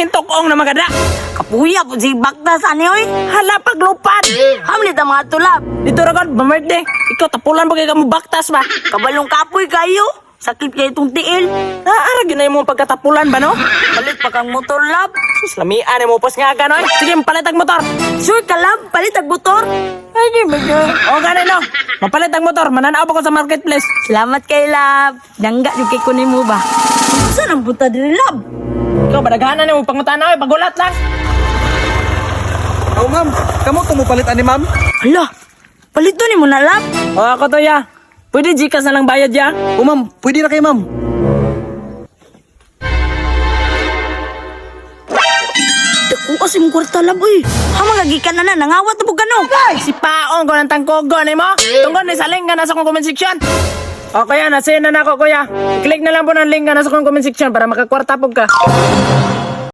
Hintok-ong na magada. Kapuya po si Baktas ani oy. Hala paglupad. Hamlit ang mga tulab. Dito ra god, bamerde. Ikaw tapulan ba kay ka mo baktas ba? Kabalong kapoy kayo. Sakit kayo itong tiil. Ah, ara gyud na imong pagkatapulan ba no? Palit pa kang motor, lab. Sus, lamian mo pos nga ganoy. Sige, palit ang motor. Sure ka, lab. Palit ang motor. Ay, di ba O gani no. Mapalit ang motor, mananaw pa ko sa marketplace. Salamat kay lab. Dangga yung kay kunin mo ba? Saan ang punta din, lab? Ikaw badaghanan nimo pangutana oy, pagulat lang. Oh, ma'am. Kamo tumupalit ani, ma'am? Hala, palito ni mo na, lab. O ako to ya. Pwede Gcash na lang bayad ya. Oh, ma'am. Pwede na kayo, ma'am. Dako kasi mong kwarta, lab, uy. Hamagagikan na na, nangawat na po gano. Si paong ko ng tangkogo nimo. Tungkol ni sa link nga nasa kong comment section. O kuya, nasend na nako kuya. I-click na lang po ng link nga nasa kong comment section para makakwarta po ka.